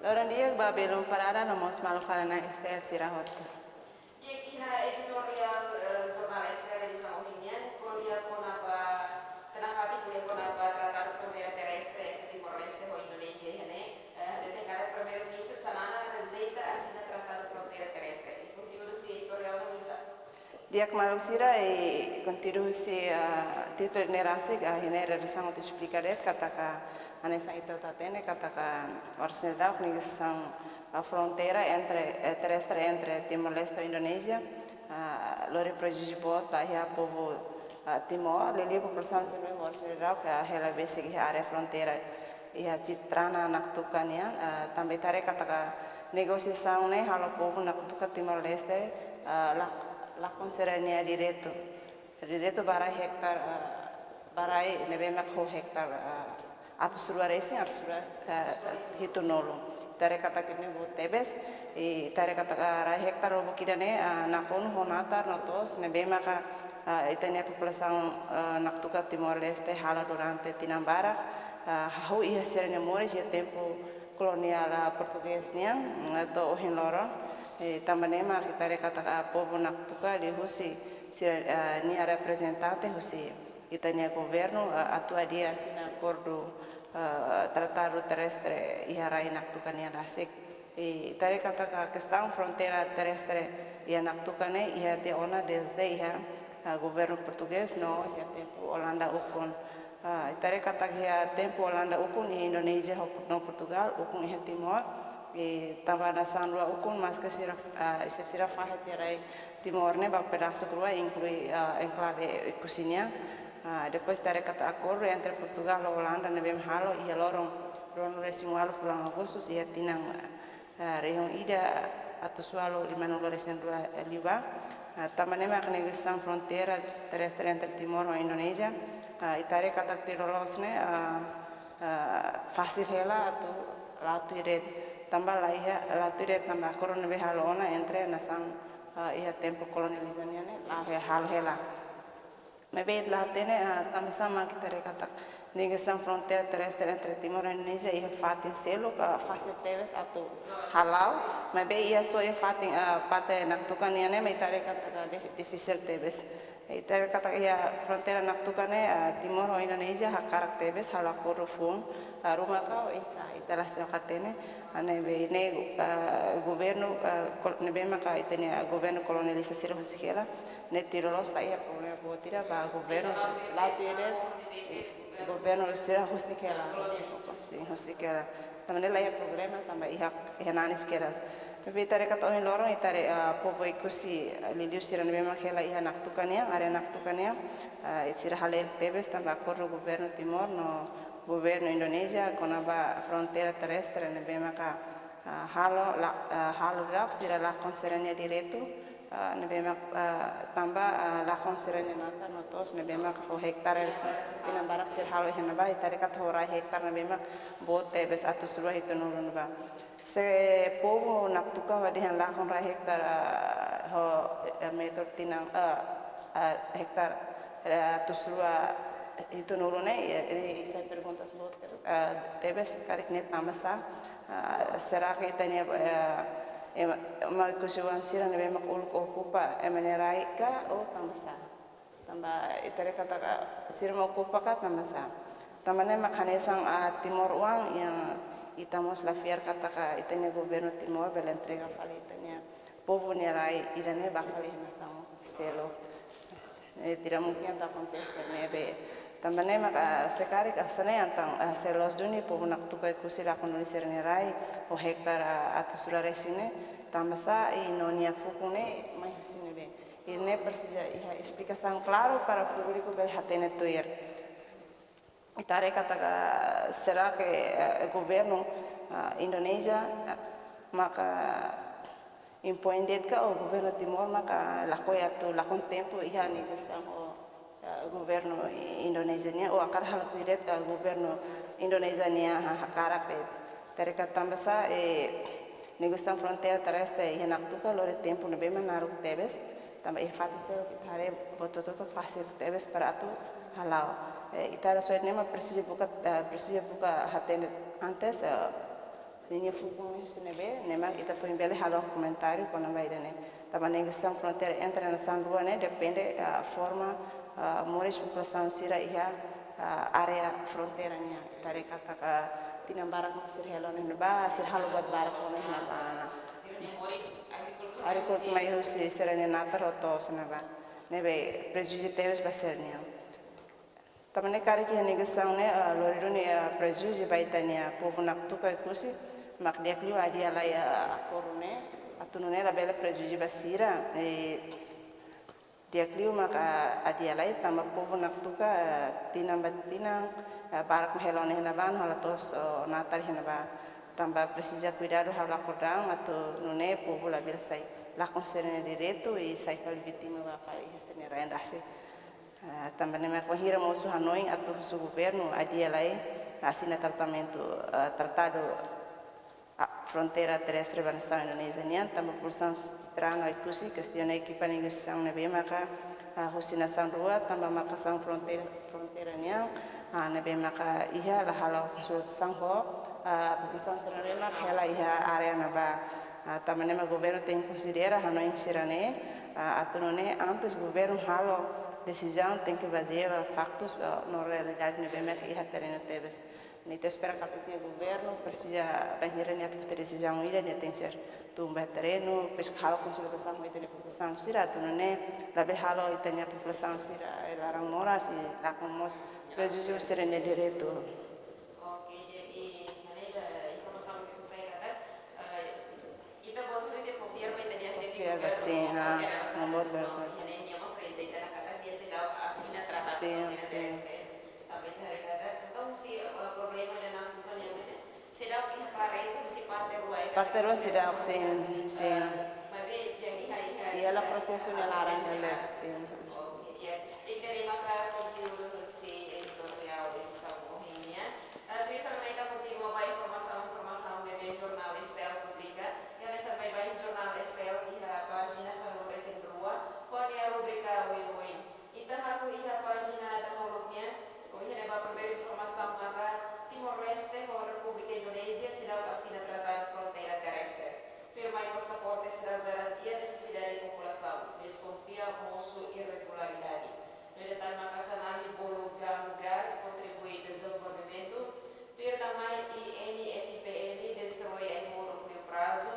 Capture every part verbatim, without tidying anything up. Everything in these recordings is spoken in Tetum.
Loron di'ak ba belun parada no mós maluk karena S T L sira hotu. Di'ak, iha editoriál, eh, jornál S T L edisaun ohin nian, ko'alia kona-ba tanafatin, ko'alia kona-ba Tratadu Fronteira Terrestre entre Timor-Leste ho Indonézia iha ne'e, eh, hateten katak Primeiru-Ministru Xanana rejeita asina Tratadu Fronteira Terrestre. Konteúdu husi editoriál ne'e oinsá? Di'ak maluk sira, i konteúdu husi, ah, títulu ne'e rasik, ah, iha ne'e redasaun atu esplika de'it katak, ah, hanesan ita hotu hatene katak, ah, oras ne'e daudaun negosiasaun, ah, fronteira entre, eh, terrestre entre Timor-Leste ho Indonézia, ah, lori prejuízu boot ba iha povu, ah, Timor, liuliu populasaun sira oras ne'e daudaun, ah, hela besik iha área fronteira iha Citrana Naktuka nian, ah, tanba ita haree katak negosiasaun ne'e halo povu Naktuka Timor-Leste, ah, lak-, lakon sira-nia direitu. Direitu ba rai hektar, ah, ba rai ne'ebé mak ho hektar, ah, atus rua resin, atus rua, ah, hitunulu. Ita haree katak ne'e boot tebes, i ita haree katak, ah, rai hektar lubuk ida-ne'e, ah, nakonu ho natar no to'os ne'ebé maka, ah, ita-nia populasaun, ah, Naktuka Timor-Leste halo durante tinan barak, ah, hahú iha sira-nia moris iha tempu koloniál, ah, portugés nian, mm, to'o ohin loron. Eh, tanba ne'e mak ita haree katak, ah, povu Naktuka liuhusi sira, ah, nia reprezentante husi ita-nia governu, ah, atu hadi'a asina akordu, ah, tratadu terrestre iha rai Naktuka nian rasik. I ita haree katak kestaun fronteira terrestre iha Naktuka ne'e iha tiha ona dezde iha, ah, governu portugés no iha tempu Olanda ukun. Ah, ita haree katak iha tempu Olanda ukun iha Indonézia ho, no Portugal, ukun iha Timor. I tanba nasaun rua ukun, maske sira, ah, sira, sira fahe tiha rai Timor ne'e ba pedasuk rua, inklui, ah, enklave Oekusi nian. Ah, depois ita haree katak akordu entre Portugal ho Olanda ne'ebé halo iha loron ruanulu resin ualu fulan Agustus iha tinan, ah, rihun ida atus ualu limanulu resin rua, eh, liubá. Ah, tanba ne'e mak negosiasaun fronteira terrestre entre Timor ho Indonézia, ah, ita haree katak tuir loloos ne'e, ah, ah, fasil hela atu la'o tuir de'it. Tanba la iha, la'o tuir de'it tanba akordu ne'ebé halo ona entre nasaun, ah, iha tempu kolonializa nian ne'e la he-, halo hela. Maibé ita la hatene, ah, tanbasá mak ita haree katak negosiasaun fronteira terrestre entre Timor no Indonézia iha fatin seluk, ah, fasil tebes atu hala'o, maibé iha só iha fatin, ah, parte Naktuka nian ne'e mak ita haree katak, ah, dif-, difisil tebes. Ita haree katak iha fronteira Naktuka ne'e, ah, Timor ho Indonézia hakarak tebes halo akordu foun, ah, ruma ka oinsá, ita la sei hatene, ah, ne'ebé ne'e, ah, governu, ah, kol-, ne'ebé maka ita-nia governu kolonialista sira husik hela, ne'e tuir loloos la iha problema boot ida ba governu, la'o tuir de'it, governu sira husik hela, husik, husik, husik hela. Tanba ne'e la iha problema, tanba iha, iha nanis kedas. Maibé ita haree katak ohin loron ita haree, ah, povu Oekusi, ah, liuliu sira ne'ebé mak hela iha Naktuka nian, área Naktuka nian, ah, sira halerik tebes tanba akordu governu Timor no governu Indonézia kona-ba fronteira terrestre ne'ebé maka, ah, halo la, ah, halo daudauk sira lakon sira-nia direitu, ah, ne'ebé mak, ah, tanba, ah, lakon sira-nia natar no to'os ne'ebé mak ho hektar resin tinan barak sira halo iha ne'ebá, ita haree katak ho rai hektar ne'ebé mak boot tebes atus rua hitunulu ne'ebá. Se povu Naktuka mak dehan lakon rai hektar, ah, ho, eh, metru tinan, ah, ah, hektar, eh, atus rua hitunulu ne'e, eh, ne'e sai perguntas boot, ah, tebes karik ne'e tanbasá, ah, será que ita-nia, eh, ema, ema Oekusi oan sira ne'ebé mak uluk okupa ema nia rai ka, ou tanbasá? Tanba ita haree katak sira mak okupa ka tanbasá? Tanba ne'e mak hanesan, ah, Timor oan yang ita mós la fiar katak ita-nia governu Timor bele entrega fali ita-nia povu nia rai ida-ne'e ba fali nasaun seluk. Eh, tidak mungkin atu akontese ne'ebé. Tanba ne'e mak, ah, se karik, ah, hanesan ne'e entaun, ah, se loos duni povu Naktuka Oekusi lakon duni sira-nia rai ho hektar, ah, atus rua resin ne'e, tanbasá i no nia fukun ne'e mai husi ne'ebé. I ne'e presiza iha esplikasaun klaru para públiku bele hatene tuir. Ita haree katak, será que, eh, governu, ah, Indonézia, ah, maka impoin de'it ka, ou governu Timor maka lakohi atu lakon tempu iha negosiasaun ho, eh, governu I-, Indonézia nian, ou hakarak halo tuir de'it, eh, governu Indonézia nian ha-, hakarak de'it. Ita haree katak tanbasá, eh, negosiasaun fronteira terrestre iha Naktuka lori tempu ne'ebé mak naruk tebes, tanba iha fatin seluk ita haree buat hotu-hotu fasil tebes para atu hala'o. Eh, ita haree só ne'e mak presiza buka, eh, presiza buka hatene antes, eh, Ninia fukun ne'e husi ne'ebé, ne'e mak ita foin bele halo komentáriu kona-ba ida-ne'e. Tanba negosiasaun fronteira entre nasaun rua ne'e depende, ah, forma, ah, moris populasaun sira iha, ah, área fronteira nian. Ita haree katak tinan barak mak sira hela ona iha ne'ebá, sira halo buat barak ona iha ne'ebá. Agrikultura mai husi sira-nia natar hotu husi ne'ebá. Ne'ebé prejuízu tebes ba sira-nian. Tanba ne'e karik iha negosiasaun ne'e, ah, lori duni, ah, prejuízu ba ita-nia povu Naktuka Oekusi, mak di'ak liu adia lai, ah, akordu ne'e, atu nune'e labele prejuízu ba sira, eh, di'ak liu mak, ah, adia lai tanba povu Naktuka, ah, tinan ba tinan, ah, barak mak hela ona iha ne'ebá, halo to'os, oh, natar iha ne'ebá. Tanba presiza kuidadu halo akordaun atu nune'e povu labele sai lakon sira-nia direitu i sai fali vítima ba fali iha sira-nia rain rasik. Ah, tanba ne'e mak bainhira mosu hanoin atu husu governu adia lai asina tratamentu, ah, tratadu, ah, fronteira terrestre ba nasaun Indonézia nian, tanba populasaun Citrana Oekusi kestiona ekipa negosiasaun ne'ebé maka, ah, husi nasaun rua, tanba markasaun fronteira, fronteira nian, ah, ne'ebé maka iha la halo konsultasaun ho, ah, populasaun sira ne'ebé maka hela iha área ne'ebá. Ah, tanba ne'e mak governu tenke konsidera hanoin sira-ne'e, ah, atu nune'e antes governu halo desizaun tenke bazeia ba faktus, ah, no realidade ne'ebé mak iha terrenu tebes. Ne'e ita espera katak ita-nia governu presiza bainhira nia atu foti desizaun ida nia tenke ser tun ba terrenu, depois halo konsultasaun ho ita-nia populasaun sira atu nune'e labele halo ita-nia populasaun sira, eh, laran moras i lakon mós prejuízu sira-nia direitu. Oke, jadi, maneira informasaun ne'ebé foin sai katak, eh, ita-boot hotu ita fó fiar ba ita-nia xefe governu, sin, ah, nia mós rejeita ona katak nia seidauk asina tratadu fronteira terrestre. Tanba ita haree katak, entaun, husi, eh, problema ida Naktuka nian ne'e, seidauk iha klareza husi parte rua, eh, parte rua seidauk, sin, sin. Eh, maibé dehan iha, iha, iha la prosesu nia laran, prosesu nia laran, sin. Oke, di'ak. Ida-ne'e maka konteúdu husi editoriál edisaun ohin nian. Ah, tuir fali mai ita kontinua ba informasaun, informasaun ne'ebé jornál STL publika. Hanesan baibain jornál STL iha pájina sanulu-resin-rua, ho nia rubrika oioin. Ita hahú iha pájina dahuluk nian, ho iha ne'ebá primeiru informasaun maka Timor-Leste ho Repúblika Indonézia seidauk asina tratadu fronteira terrestre. Firma i pasaporte seidauk garantia nesesidade populasaun, deskonfia mosu irregularidade. No ida tan maka Xanana bolu GAM Gar kontribui dezenvolvimentu. Tuir tan mai INFPM destroi ai-moruk liu prazu.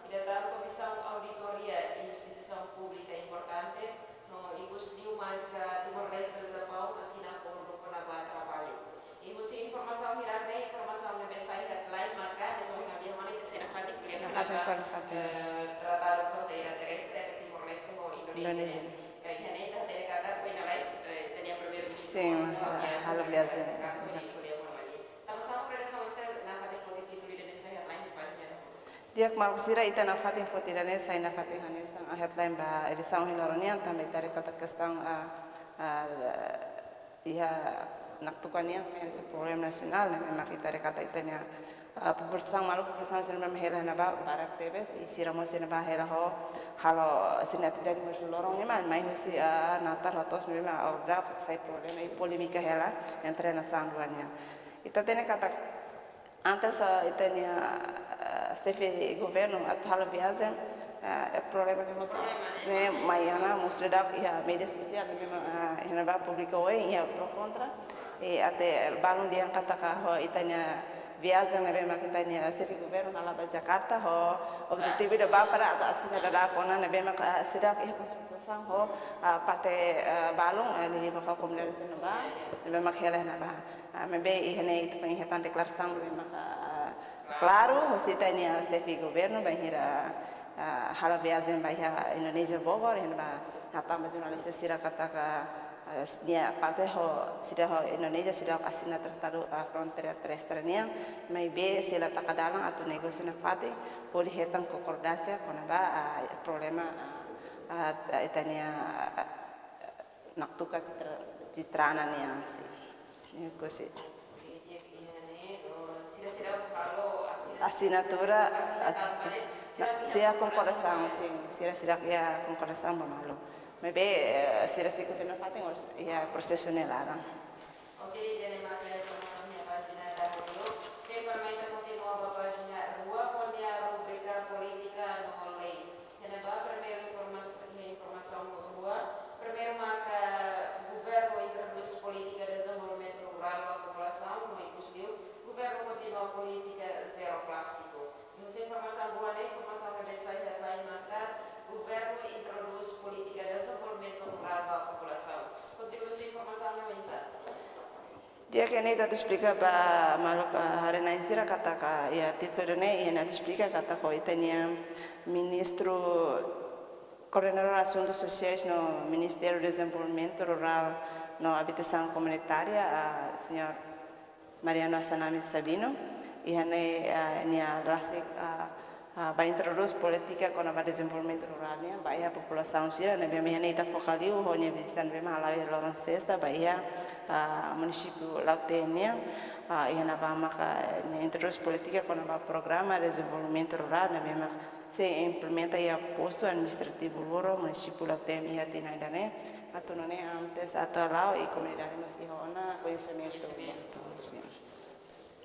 Ida tan Komisaun Auditoria Instituisaun Públika Importante. No ikus liu maka Timor-Leste ho Japaun asina akordu kona-ba traballu. I husi informasaun hirak-ne'e, informasaun ne'ebé sai headline maka, hanesan ohin ha'u dehan ona, ita sei nafatin ko'alia, nafatin kona-ba, ko'alia, nafatin, eh, tratadu fronteira terrestre entre Timor-Leste ho Indonézia. Indonézia. Eh, iha ne'e ita hatene katak foin dala ida, eh, ita-nia Primeiru-Ministru, sin, mós halo viajen, halo viajen, hodi ko'alia kona-ba ne'e. Tanba sá mak redasaun STL nafatin foti títulu ida-ne'e sai headline iha pájina dahuluk? Di'ak, maluk sira, ita nafatin foti ida-ne'e sai nafatin hanesan headline ba edisaun ohin loron nian, tanba ita haree katak kestaun, ah, ah, iha Naktuka nian sai hanesan problema nasionál, ne'ebé mak ita haree katak ita-nia, ah, populasaun, maluk populasaun sira ne'ebé hela iha ne'ebá barak tebes, i sira mós iha ne'ebá hela ho halo sira-nia atividade mós loroloron nian, mai husi, ah, natar hotu ne'ebé mak agora sai problema i polémika hela entre nasaun rua nian. Ita hatene katak antes, ah, ita-nia, ah, xefe governu atu halo viajen, ah, problema ne'e mós, problema ne'e, ne'e mai ona, mós seidauk iha média sosiál ne'ebé mak, ah, iha ne'ebá públiku oioin iha pro kontra. I até balun dehan katak ho ita-nia viajen ne'ebé mak ita-nia xefe governu halo ba Jakarta ho objetivu ida ba para atu asina dadaun kona ne'ebé mak, ah, seidauk iha konsultasaun ho, ah, parte, ah, balun, ah, liuliu maka komunidade sira ne'ebá, ne'ebé mak hela iha ne'ebá. Ah, maibé iha ne'e ita foin hetan deklarasaun ne'ebé maka, ah, klaru husi ita-nia xefe governu bainhira, ah, halo viajen ba iha Indonézia, Bogor, iha ne'ebá hatán ba jornalista sira katak, ah, nia parte ho, sira ho Indonézia seidauk asina tratadu, ah, fronteira terrestre nian, maibé sei la taka dalan atu negósiu nafatin hodi hetan konkordánsia kona-ba, ah, problema, ah, ah, ita-nia, ah, Naktuka Citra-, Citrana nian, sin. Ne'e Oekusi. Oke, di'ak, iha ne'e, oh, sira seidauk halo asina-, asinatura, asina, ah, tanba ne'e, sira, na-, iha, sira konkordasaun, konkordasaun, sin, sira seidauk iha konkordasaun ba malu. Maibé, eh, sira sei kontinua nafatin, iha prosesu nia laran. Oke, ida-ne'e mak informasaun iha pájina dahuluk. Oke, agora mai ita kontinua ba pájina Di'ak, iha ne'e ita atu esplika ba maluk, ah, haree-na'in sira katak, ah, iha títulu ne'e, iha ne'e atu esplika katak ho ita-nia Ministru Koordenadór Asuntu Sosiais no Ministériu Dezenvolvimentu Rurál no Abitasaun Komunitária, ah, Señór Mariano Assanami Sabino, iha ne'e, ah, nia rasik, ah, ah, ba introdús polítika kona-ba dezenvolvimentu rurál nian ba iha populasaun sira, ne'ebé mak iha ne'e ita fó kaliu ho nia vizita ne'ebé mak hala'o iha loron sesta ba iha, ah, munisípiu Lautém nian, ah, iha ne'ebá maka nia introdús polítika kona-ba programa dezenvolvimentu rurál ne'ebé mak sei implementa iha postu administrativu Luro, munisípiu Lautém iha tinan ida-ne'e, atu nune'e antes atu hala'o i komunidade mós iha ona koñesimentu. Sin.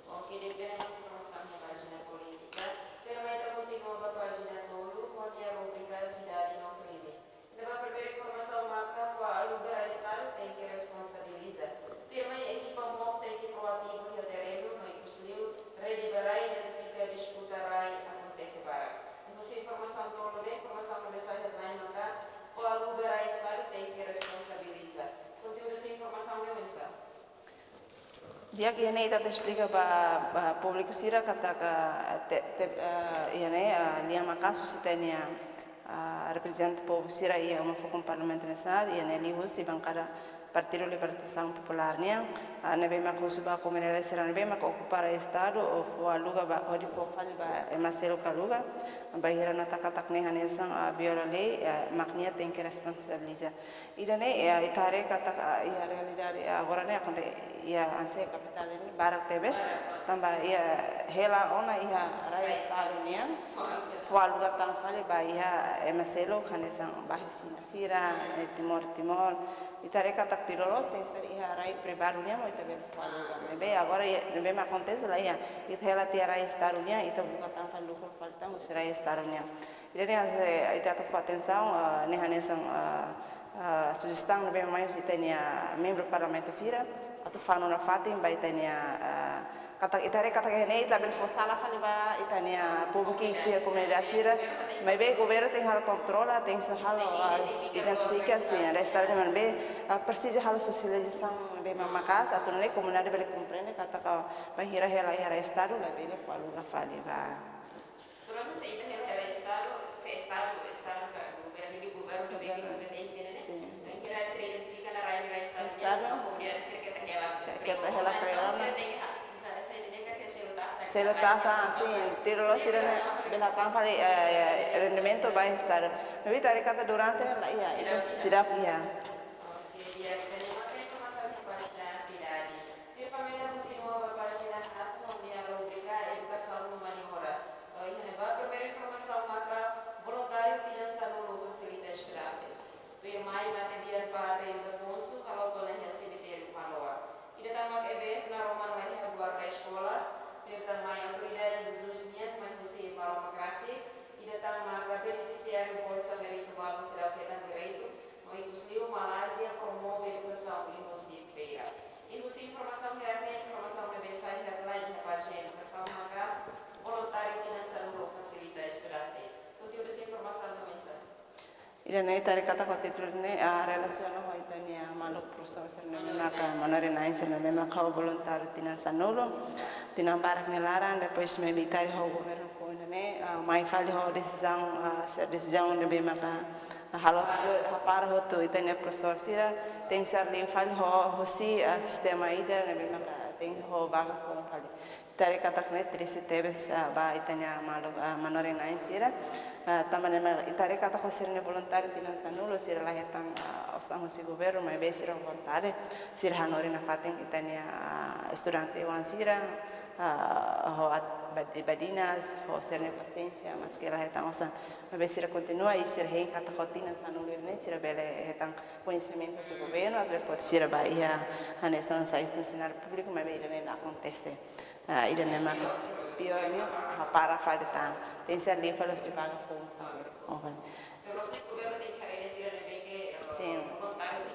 Oke, di'ak, ida-ne'e mak informasaun iha pájina polítika. Tuirmai ita kontinua ba pájina tolu, ho nia rubrika Sidade no Krime. Iha ne'ebá primeiru informasaun maka fó aluga rai Estadu tenke responsabiliza. Tuirmai ekipa MOP tenke proativu iha terrenu no ikusliu rede ba rai identifika disputa rai akontese barak. Iha husi informasaun tolu ne'e, informasaun ne'ebé sai headline maka fó aluga rai Estadu tenke responsabiliza. Konteúdu husi informasaun ne'e oinsá? Di'ak, iha ne'e ita atu esplika ba, ba públiku sira katak, ah, te, te, ah, iha ne'e, ah, lian maka'as husi ita-nia, ah, reprezentante povu sira iha uma fukun Parlamentu Nasionál, iha ne'e liuhusi bankada Partidu Libertasaun Populár nian, ah, ne'ebé mak husu ba komunidade sira ne'ebé mak okupa rai Estadu ou fó aluga ba, hodi fó fali ba ema seluk aluga, bainhira nota katak ne'e hanesan, ah, viola lei, ah, mak nia tenke responsabiliza. Ida-ne'e, eh, ita haree katak, ah, iha realidade, eh, agora ne'e akontese iha hanesan kapitál ne'e barak tebes, tanba iha hela ona iha rai Estadu nian, fó aluga tan fali ba iha ema seluk, hanesan ba Xina sira, eh, Timor, Timor. Ita haree katak tuir loloos tenke ser iha rai privadu nian mak ita bele fó aluga. Maibé agora iha, ne'ebé mak akontese la iha, ita hela tiha rai Estadu nian, ita buka tan fali lukru fali tan husi rai Estadu nian. Ida-ne'e hanesan, eh, ita atu fó atensaun, eh, ne'e hanesan, eh, eh, sujestaun ne'ebé mai husi ita-nia membru parlamentu sira, atu fanun nafatin ba ita-nia, eh, katak ita haree katak iha ne'e ita labele fó sala fali ba ita-nia povu ki'ik sira, komunidade sira. Maibé governu tenke halo kontrola, tenke halo, eh, identifikasaun, eh, rai Estadu nian maibé, eh, presiza halo sosializasaun ne'ebé ma-, maka'as, atu nune'e komunidade bele komprende katak bainhira hela iha rai Estadu labele fó aluga fali ba. Prontu, se ita hela iha Estadu, se Estadu, Estadu ka governu, ne'e governu ne'ebé ke kompeténsia ne'e. Sin. Bainhira sira identifika ona rai ne'e rai Estadu, Estadu. Ne'e komunidade sira keta hela. Keta hela, entaun, freon sira tenke ha-, sa-, sa-, tenke selu taxa. Selu taxa, sin. Tuir loloos sira ne'e bele hatán fali, eh, rendimentu ba Estadu. Maibé ita haree katak durante ne'e la iha, ita seidauk iha. Oke, di'ak, ida-ne'e mak informasaun iha pájina Sidade. Tuirmai ita kontinua ba pájina haat ho nia rubrika Edukasaun no Mani-Oan. Iha ne'ebá primeiru informasaun maka voluntáriu tinan sanulu fasilita estudante. Tuirmai matebian Padre Ildefonso halo tiha ona iha semitériu Maloa. Ida tan mak E B F naroman mai iha guarda eskola. Tuir tan mai autoridade Jesus nian mai husi Maromak rasik. Ida tan maka benefisiáriu Bolsa Méritu balu seidauk hetan direitu. No ikusliu Malázia promove edukasaun liuhusi feira. Iha husi informasaun iha ne'e, informasaun ne'ebé sai headline iha pájina edukasaun maka voluntáriu tinan sanulu fasilita estudante. Konteúdu husi informasaun ne'e oinsá? Ida-ne'e ita haree katak ho títulu ne'e, ah, relasiona ho ita-nia maluk profesór sira ne'ebé maka manorin-na'in sira ne'ebé maka ho voluntáriu tinan sanulu, tinan barak nia laran, depois maibé ita haree ho governu foun ne'e, ah, mai fali ho desizaun, ah, se-, desizaun ne'ebé maka halo, hapara hotu ita-nia profesór sira, tenke ser liu fali ho husi, ah, sistema ida ne'ebé maka tenke ho vaga foun fali. Ita haree katak ne'e triste tebes, ah, ba ita-nia maluk, ah, manorin-na'in sira. Ah, tanba ne'e mak ita haree katak ho sira-nia voluntáriu tinan sanulu sira la hetan, ah, osan husi governu maibé sira ho vontade, sira hanorin nafatin ita-nia, ah, estudante oan sira, ah, ho at-, bad-, badinas, ho sira-nia pasiénsia, maske la hetan osan. Maibé sira kontinua i sira hein katak ho tinan sanulu ne'e sira bele hetan koñesimentu husi governu, atu foti sira ba iha hanesan sai funsionáriu públiku, maibé ida-ne'e la akontese. Ah, ida-ne'e mak piór ne'e, hapara fali tan. Tenke ser liu fali husi vaga foun fali. Oh, fali. Sin.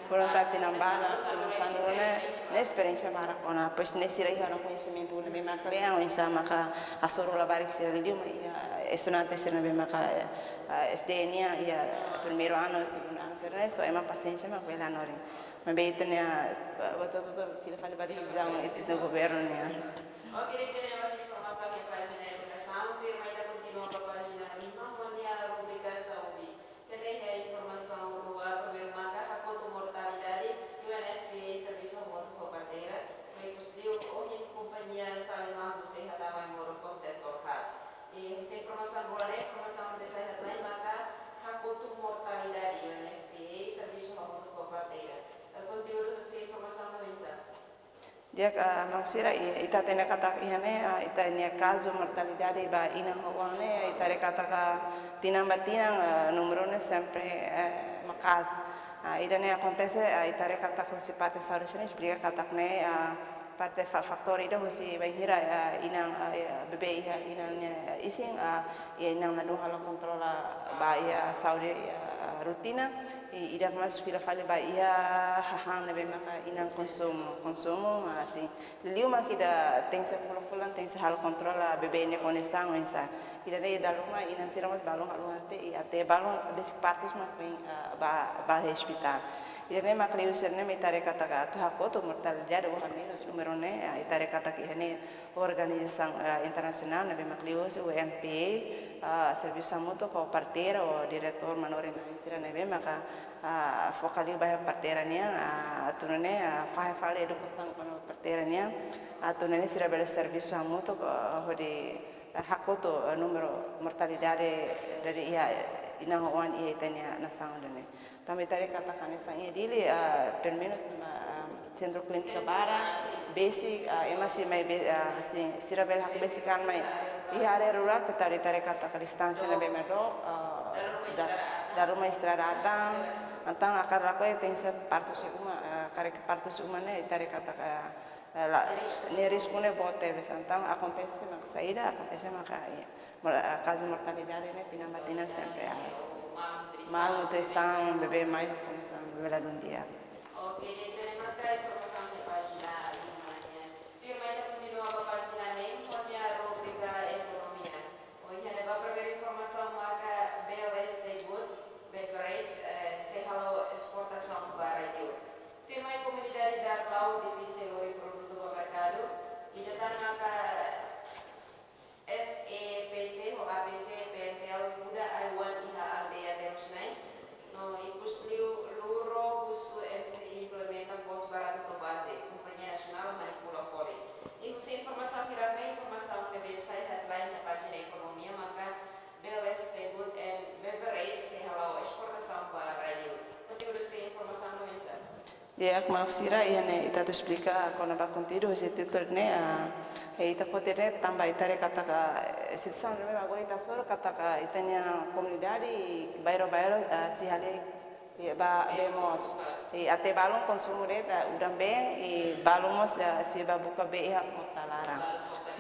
Voluntáriu tinan barak, tinan sanulu ne'e, ne'e esperiénsia barak ona. Depois ne'e sira iha ona koñesimentu ne'ebé mak kle'an, oinsá maka hasoru labarik sira liuliu mai iha estudante sira ne'ebé maka, eh, S D nian iha primeiru anu, segundu anu. Sira-ne'e só ema pasiénsia mak bele hanorin. Maibé ita-nia, ah, betul-betul fila fali ba desizaun ita-nia governu nian. Oke, di'ak, ita-nia informasaun iha pájina edukasaun, tuirmai ita kontinua ba pájina lima, ho nia rubrika saúde. Ita iha informasaun rua, primeiru maka hakotu mortalidade, U N F P A servisu hamutuk ho parteira, no ikusliu ohin kompañia Salemar husik hatama modo kontentór haat. I husi informasaun rua ne'e, informasaun ne'ebé sai headline maka hakotu mortalidade, U N F P A servisu hamutuk ho parteira. Konteúdu husi informasaun ne'e oinsá? Di'ak, ah, maluk sira, i-, ita hatene katak iha ne'e, ah, ita-nia kazu mortalidade ba inan ho oan ne'e, ita haree katak tinan ba tinan, ah, númeru ne'e sempre, eh, maka'as. Ah, ida-ne'e akontese, ah, ita haree katak husi parte saúde sira-ne'e esplika katak ne'e, ah, parte fa-, fatór ida husi bainhira, ah, inan, ah, bebé iha inan nia isin, ah, iha inan ladún halo kontrola ba iha saúde, ah, rotina. I ida mós fila fali ba iha hahán ne'ebé maka inan konsumu, konsumu, ah, sin. Liu mak ida tenke fulan-fulan tenke halo kontrola bebé nia kondisaun oinsá. Ida-ne'e dala ruma inan sira mós balun haluha tiha, i até balun besik partus mak foin, ah, ba, ba ospitál. Ida-ne'e mak liuhusi ne'e mak ita haree katak atu hakotu mortalidade ou hamenus númeru ne'e, ah, ita haree katak iha ne'e organizasaun, ah, internasionál ne'ebé mak liuhusi U N F P A, ah, servisu hamutuk ho parteira ou diretór manorin sira ne'ebé maka, ah, foka liu ba iha parteira nian, ah, atu nune'e, ah, fahe fali edukasaun kona-ba parteira nian, atu nune'e sira bele servisu hamutuk, ah, hodi, ah, hakotu, ah, númeru mortalidade dari iha inan ho oan iha ita-nia nasaun ida-ne'e. Tanba ita haree katak hanesan iha Dili, ah, pelumenus tanba, ah, sentru klínika barak, besik, ah, ema sei mai be-, ah, sei, sira bele hakbesik an mai iha área rurál, portantu ita haree katak distánsia ne'ebé mak dook, ah, da-, dala ruma estrada atan, entaun hakarak lakohi tenke partu husi uma, ah, karik partu husi uma ne'e ita haree katak, ah, la, nia risku ne'e boot tebes, entaun akontese maka saida, akontese maka, iha mor-, ah, kazu mortalidade ne'e tinan ba tinan sempre aas. Malnutrisaun, bebé mai ho kondisaun bebé ladún di'ak. Oke, di'ak, ita-nia maka informasaun iha pájina lima nian. Tuirmai ita kontinua ba pájina neen, ho nia rubrika ekonomia. Ohin iha ne'ebá primeiru informasaun maka Bele Stay Good Beverage, eh, sei halo esportasaun ba rai-liur. Tuirmai komunidade Darlau difisil lori produtu ba merkadu, ida tan maka S E P C ho A P C P N T L muda ai-oan iha aldeia Terus Nai, no ikusliu Luro husu M C I implementa foos baratu to'o baze, Kompañia Nasionál manipula folin. I husi informasaun hirak ne'e, informasaun ne'ebé sai headline iha pájina ekonomia maka Bele Stay Good and Beverage sei halo esportasaun ba rai-liur. Konteúdu husi informasaun ne'e oinsá? Di'ak, maluk sira, iha ne'e ita atu esplika kona-ba konteúdu husi títulu ne'e, ah, eh, ita foti ne'e tanba ita haree katak, eh, situasaun ne'ebé agora ita hasoru katak ita-nia komunidade bairru-bairru, ah, sei hale'ek, eh, ba bee moos. I até balun konsumu de'it, ah, udan-been, i balun mós, ah, sei bá buka bee iha mota laran.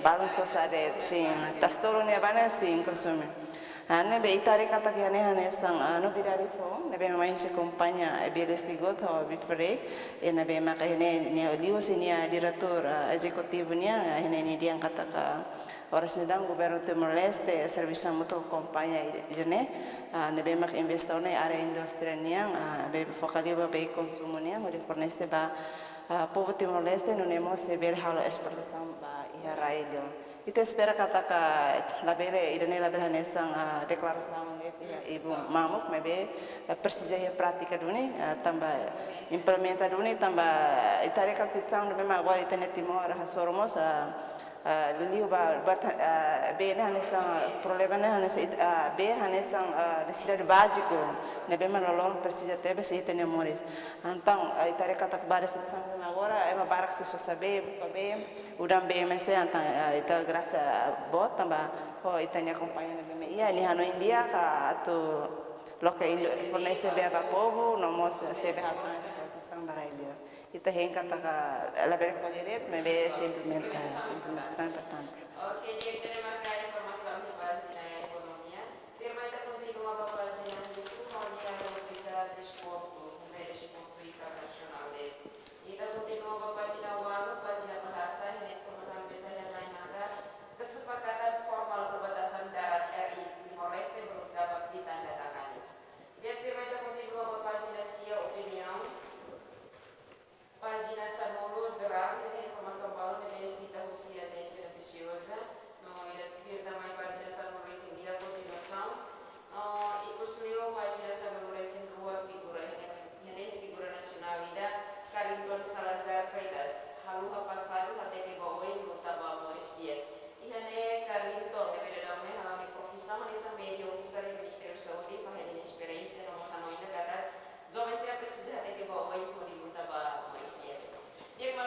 Balun sosa de'it, sin. Tasi tolu ne'ebá ne'e, sin, konsumu. Ah, ne'ebé ita haree katak iha ne'e hanesan, ah, novidade foun ne'ebé mai husi kompañia, eh, Bele Stay Good ho Beverage, i ne'ebé maka iha ne'e nia liuhusi nia diretór, ah, ezekutivu nian, ah, iha ne'e nia dehan katak oras ne'e daudaun governu Timor-Leste servisu hamutuk ho kompañia ida-ne'e, ah, ne'ebé maka investe ona iha área indústria nian, ah, ne'ebé foka liu ba bee konsumu nian, hodi fornese ba, ah, povu Timor-Leste, nune'e mós sei bele halo esportasaun ba iha rai-liur. Ita espera katak labele, ida-ne'e labele hanesan, ah, deklarasaun de'it iha ibun mamuk, maibé, ah, presiza iha prátika duni, ah, tanba implementa duni, tanba ita haree katak situasaun ne'ebé mak agora ita-nia Timor hasoru mós, ah, ah, liu ba, ba ta-, ah, bee ne'e hanesan, ah, problema ne'e hanesan it-, ah, bee hanesan, ah, nesesidade báziku ne'ebé mak loroloron presiza tebes iha ita-nia moris. Entaun, ah, ita haree katak ba situasaun ne'ebé mak agora, ema barak sei sosa bee, buka bee, udan-been mós sei, entaun, ah, ita grasa boot tanba ho ita-nia kompañia ne'ebé mak iha, nia hanoin di'ak atu loke indo-, fornese bee ba povu, no mós sei bele halo esportasaun ba rai-liur. Ita hein katak labele falla de'it, maibé sei implementa, implementasaun importante. Oke, di'ak, ita-nia maka informasaun iha pájina ekonomia. Tuirmai ita kontinua ba pájina hitu, ho nia rubrika desportu, ne'ebé desportu internasionál de'it. Ita kontinua ba pájina ualu, pájina bahasa, iha ne'e informasaun ne'ebé sai headline maka Kesepakatan Formal Perbatasan Darat R I Timor-Leste belum dapat ditandatangani. Di'ak, tuirmai ita kontinua ba pájina Jornál, iha ne'e informasaun balu ne'ebé sita husi ajénsia notisioza, no ida tuir tan mai pájina sanulu-resin-ida kontinuasaun, no ikus liu pájina sanulu-resin-rua figura, iha ne'e figura nasionál ida, Carrington Salazar Freitas, haluha pasadu hateke ba oin luta ba moris di'ak. Iha ne'e Carrington ne'ebé daudaun ne'e hala'o nia profisaun hanesan médiku ofisiál iha Ministériu Saúde, fahe nia esperiénsia no mós hanoin ida katak joven sira presiza hateke ba oin hodi luta ba moris di'ak. Di'ak,